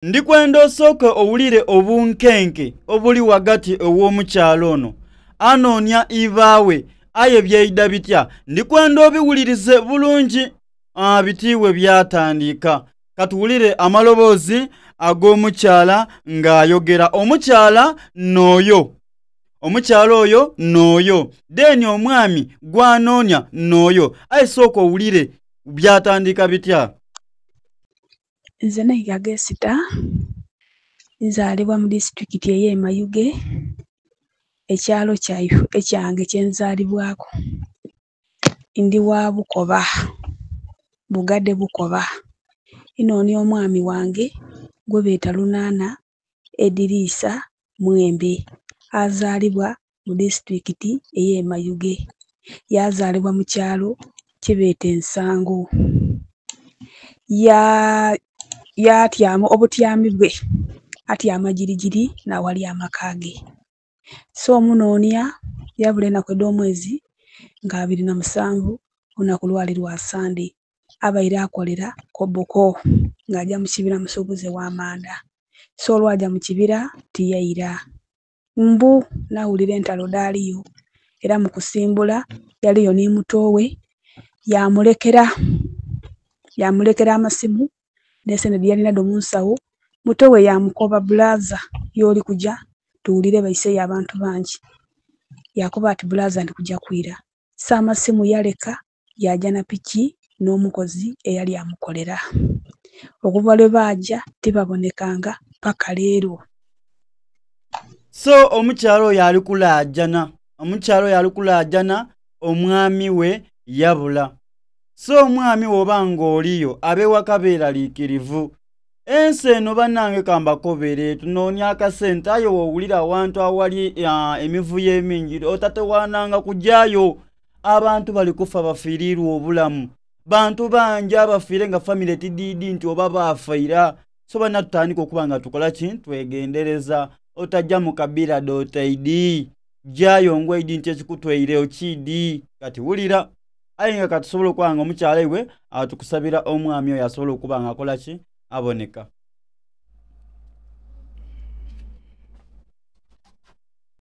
Ndi kwenda osooke owulire obunkenke obuli ghagati ow'omukyala ono. Anoonia iba we aye byaidha bitya? Ndi kwenda obiwulirize bulungi biti bwe byatandiika. Katuwulire amaloboozi ag'omukyala ng'ayogera. Omukyala n'oyo. Omukyala oyo n'oyo. Then omwami gw'anoonia n'oyo. Aye sooka owulire byatandiika bitya. Nze Naigaga Esita, nzaalibwa mu disitulikiti ey'e Mayuge, ekyalo kyaife ekyange kyenzaalibwaku. Ndi wa Bukoba, Bugade Bukoba. Nnonia omwami wange gwebeeta Lunana Edirisa Mwembe, azaalibwa mu disitulikiti ey'e Mayuge, yazaalibwa mu kyalo kyebeeta Ensango. Yatyama obutyami bwe atyama girigiri n'aghali amaka ge. So omunonia yabula enaku edh'omwezi nga 27 olunaku lwali lwa Sande. Abaire akolera Koboko nga agya mu kibira musubuze wa manda. So olwagya mu kibira tiyaira. Mbu nawulira entalo dhaliyo era mu kusimbula yaliyo ni muto we yamulekera yamulekera amasimu n'esente dheyali nadho mu nsawo. Muto we yamukoba bbulaaza y'oli kugya tuwulire baiseyo abantu bangi. Yakoba ati bbulaaza ndi kugya kwira. So amasimu yaleka yagya na piki n'omukozi eyali amukolera. Okuva lwebagya tibabonekanga paka leero. So omukyala oyo ali kulaajana, omukyala oyo ali kulaajana omwami we yabula. So omwami bw'oba nga oliyo ab'ewaka beeraliikirivu. Ensi eno bannange kambakobere tunoonia akasente aye bw'owulira awantu awali emivuyo emingi otatewaananga kugyayo. Abantu bali kufa bafiiriirwa obulamu. Bantu bangi abafiire nga famire tidhiidhi nti oba baafa ira. So banna tutandike okuba nga tukola ki? Twegendereza. Otaja mu kabira dh'otaidhi. Gyayo ng'oidhi nti ekikutwaire okiidhi. Kati wulira. Aye nga katusobole okuba nga omukyala iwe tukusabira omwami oyo asobole okuba nga akola ki? Aboneka.